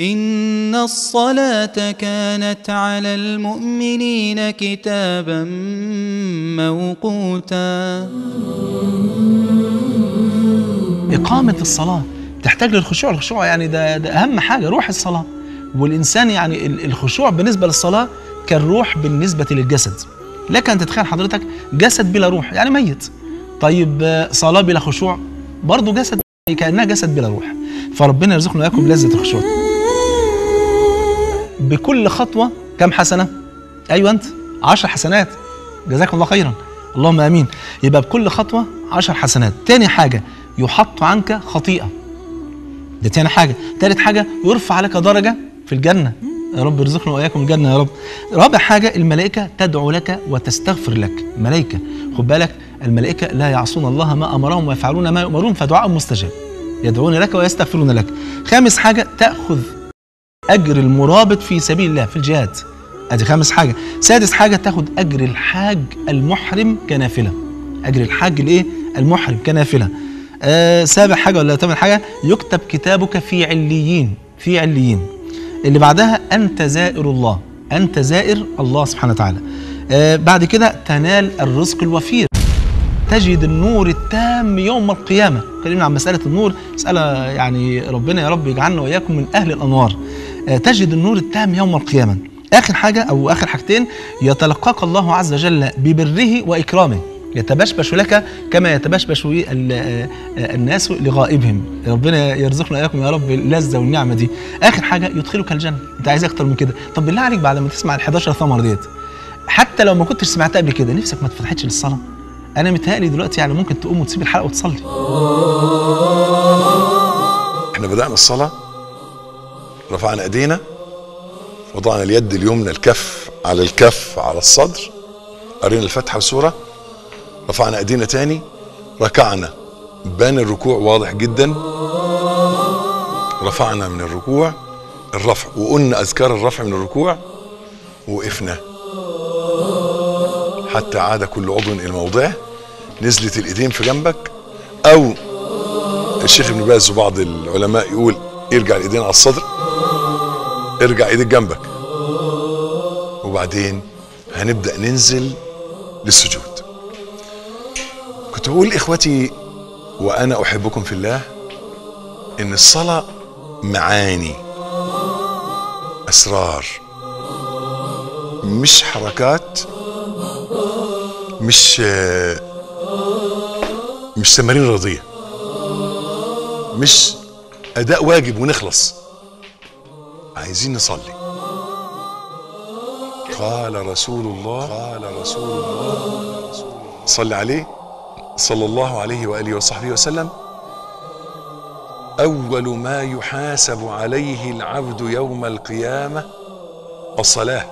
إن الصلاة كانت على المؤمنين كتابا موقوتا. إقامة الصلاة تحتاج للخشوع. الخشوع يعني ده أهم حاجة، روح الصلاة. والإنسان يعني الخشوع بالنسبة للصلاة كالروح بالنسبة للجسد. لك أن تتخيل حضرتك جسد بلا روح يعني ميت. طيب صلاة بلا خشوع برضه جسد، كأنها جسد بلا روح. فربنا يرزقنا وإياكم لذة الخشوع. بكل خطوة كم حسنة؟ أيوة أنت 10 حسنات، جزاكم الله خيرا، اللهم آمين. يبقى بكل خطوة 10 حسنات. تاني حاجة يحط عنك خطيئة، ده تاني حاجة. تالت حاجة يرفع لك درجة في الجنة، يا رب يرزقنا وإياكم الجنة يا رب. رابع حاجة الملائكة تدعو لك وتستغفر لك. ملائكة، خد بالك، الملائكة لا يعصون الله ما أمرهم ويفعلون ما يؤمرون، فدعاء مستجاب، يدعون لك ويستغفرون لك. خامس حاجة تأخذ أجر المرابط في سبيل الله في الجهاد، أدي خامس حاجة. سادس حاجة تأخذ أجر الحاج المحرم كنافلة، أجر الحاج الإيه؟ المحرم كنافلة. سابع حاجة ولا ثامن حاجة يكتب كتابك في عليين، في عليين. اللي بعدها أنت زائر الله، أنت زائر الله سبحانه وتعالى. بعد كده تنال الرزق الوفير، تجد النور التام يوم القيامة. اتكلمنا عن مسألة النور، مسألة يعني ربنا يا رب يجعلنا وإياكم من أهل الأنوار. تجد النور التام يوم القيامة. آخر حاجة أو آخر حاجتين يتلقاك الله عز وجل ببره وإكرامه، يتبشبش لك كما يتبشبش الناس لغائبهم. ربنا يرزقنا اياكم يا رب اللذة والنعمة دي. اخر حاجة يدخلك الجنة. انت عايز اكتر من كده؟ طب بالله عليك بعد ما تسمع ال 11 ثمره ديت، حتى لو ما كنتش سمعتها قبل كده، نفسك ما اتفتحتش للصلاة؟ انا متهيألي دلوقتي يعني ممكن تقوم وتسيب الحلقة وتصلي. احنا بدأنا الصلاة، رفعنا ايدينا، وضعنا اليد اليمنى الكف على الكف على الصدر، قرينا الفاتحة وسورة، رفعنا ايدينا تاني، ركعنا، بان الركوع واضح جدا، رفعنا من الركوع الرفع وقلنا اذكار الرفع من الركوع، ووقفنا حتى عاد كل عضو الى موضعه، نزلت الايدين في جنبك، او الشيخ ابن باز وبعض العلماء يقول ارجع الايدين على الصدر، ارجع ايديك جنبك، وبعدين هنبدأ ننزل للسجود. كنت بقول لإخوتي وأنا أحبكم في الله إن الصلاة معاني، أسرار، مش حركات، مش تمارين رياضية، مش أداء واجب ونخلص. عايزين نصلي. قال رسول الله، قال رسول الله، صلى عليه صلى الله عليه وآله وصحبه وسلم: أول ما يحاسب عليه العبد يوم القيامة الصلاة،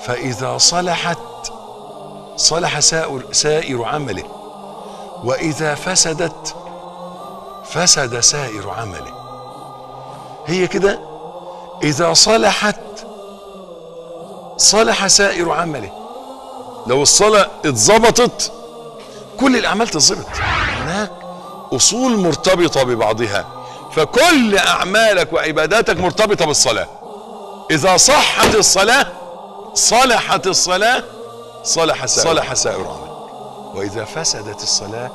فإذا صلحت صلح سائر عمله، وإذا فسدت فسد سائر عمله. هي كده، إذا صلحت صلح سائر عمله. لو الصلاة اتظبطت كل الأعمال تتظبط. هناك أصول مرتبطة ببعضها، فكل أعمالك وعباداتك مرتبطة بالصلاة. إذا صحت الصلاة صلحت الصلاة صلح سائر عملك، وإذا فسدت الصلاة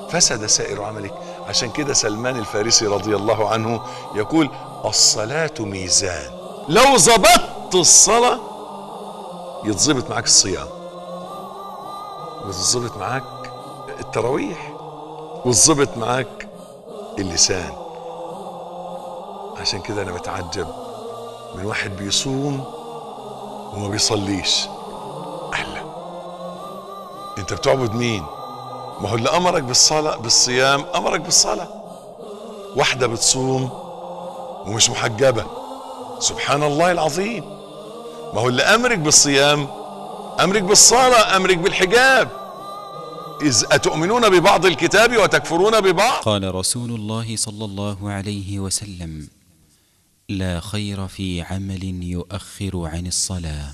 فسد سائر عملك. عشان كده سلمان الفارسي رضي الله عنه يقول: الصلاة ميزان. لو ظبطت الصلاة يتظبط معاك الصيام، وتظبط معاك التراويح، وتظبط معاك اللسان. عشان كده انا بتعجب من واحد بيصوم وما بيصليش. احلى، انت بتعبد مين؟ ما هو اللي امرك بالصلاة بالصيام امرك بالصلاة. واحدة بتصوم ومش محجبة، سبحان الله العظيم، ما هو اللي امرك بالصيام امرك بالصلاة، امرك بالحجاب. إذ أتؤمنون ببعض الكتاب وتكفرون ببعض. قال رسول الله صلى الله عليه وسلم: لا خير في عمل يؤخر عن الصلاة.